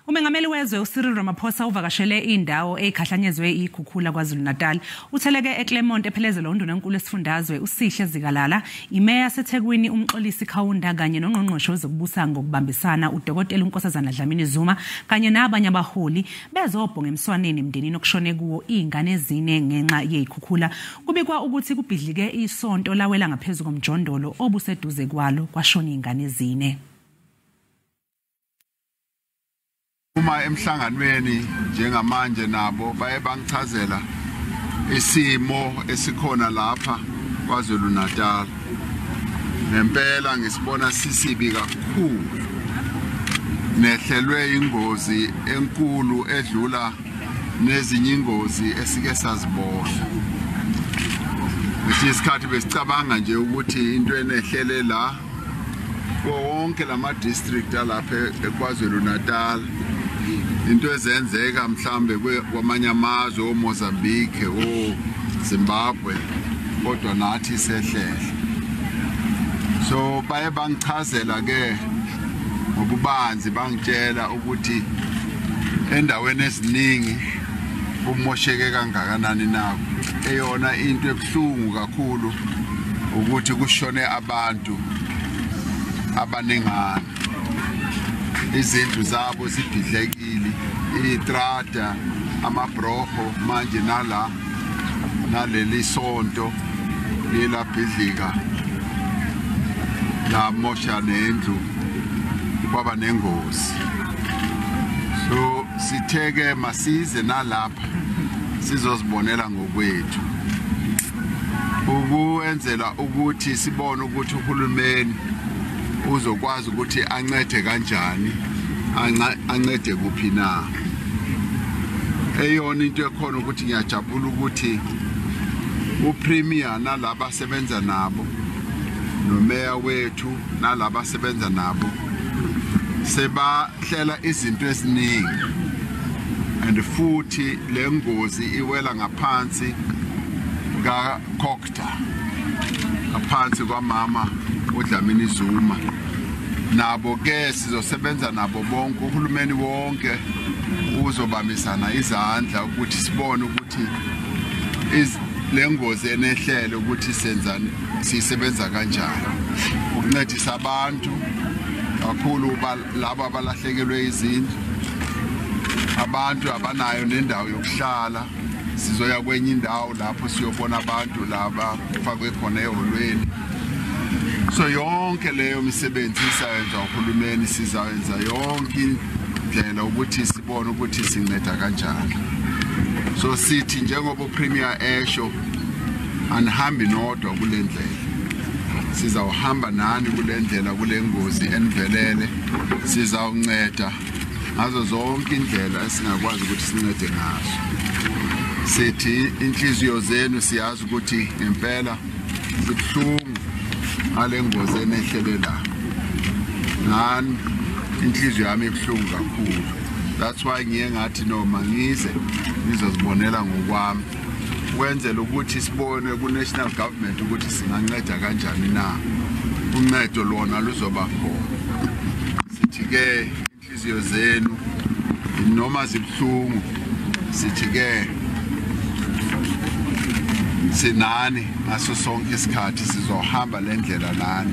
Umengameli wezwe uCyril Ramaphosa uvakashele indawo ekhahlanyezwe ikhukhula KwaZulu-Natal. Utheleke eClermont ephelezelwa undunankulu esifundazwe uSihle Zikalala, imeya yaseThekwini uMxolisi Kaunda kanye nongqongqoshe wezokubusa ngokubambisana uDokotela uNkosazana Dlamini Zuma kanye nabanye abaholi bezobhonga emswaneni emndenini okushone kuwo izingane ezine ngenxa yezikhukhula. Kubikwa ukuthi kubhidlike isonto lawela ngaphezulu komjondolo obuseduze kwalo kwashona izingane ezine. Uma emhlanganweni njengamanje nabo baye bangichazela isimo esikhona lapha KwaZulu Natal. Nempela ngisibona sisibi kakhulu, nehlelwe ingozi enkulu edlula nezinye ingozi esike sazibona. Ngesinye isikhathi besicabanga nje ukuthi into enehlele la wonke lama district alapha eKwaZulu Natal, into ezenzeka mhlambe kwamanye amazwe oMozambique, oZimbabwe, kodwa nathi sehlele. So baye bangichazela ke ngobubanzi, bangitshela ukuthi endaweni eziningi kumosheke kangakanani na. Eyona into ebuhlungu kakhulu ukuthi kushone abantu abaningana, izindlu zabo zibhidlekile, itrata, amabroho, manje nala naleli sonto lelabhidlika lamosha nendlu, kwaba nengozi. So sitheke masize nalapha sizozibonela ngokwethu, ukuwenzela ukuthi sibone ukuthi uhulumeni uzokwazi ukuthi ancede kanjani, ancede kuphi na. Eyona into ekhona ukuthi ngiyajabula ukuthi uPremier nalaba asebenza nabo, nomeya wethu nalaba asebenza nabo, sebahlela izinto eziningi, and futhi le ngozi iwela ngaphansi kaCogta, ngaphansi kwamama uDlamini Zuma. Nabo ke sizosebenza nabo bonke, uhulumeni wonke uzobambisana izandla ukuthi sibone ukuthi le ngozi enehlele ukuthi senzani, sisebenza kanjani ukuncedisa abantu kakhulu labo abalahlekelwe izindlu, abantu abanayo nendawo yokuhlala. Sizoya kwenye indawo lapho siyobona abantu laba kufakwe khona eholweni. So yonke leyo misebenzi isayenza uhulumeni, sizayenza yonke indlela ukuthi sibone ukuthi sinceda kanjani. So sithi njengoba uPremier esho, anihambi nodwa kule ndlela, sizawuhamba nani kule ndlela, kule ngozi enivelele. Sizawunceda ngazo zonke indlela esingakwazi ukuthi sincede ngazo. Sithi inhliziyo zenu siyazi ukuthi ngempela zibuhlungu ngale ngozi enehlele la. Nani inhliziyo yami ibuhlungu kakhulu. That's why ngiye ngathi noma ngize ngizozibonela ngokwami, kwenzela ukuthi sibone ku-national government ukuthi singanceda kanjani na. Uncedo lona luzoba khona. Sithi ke inhliziyo zenu noma zibuhlungu, sithi ke sinani ngaso sonke isikhathi, sizohamba le ndlela nani.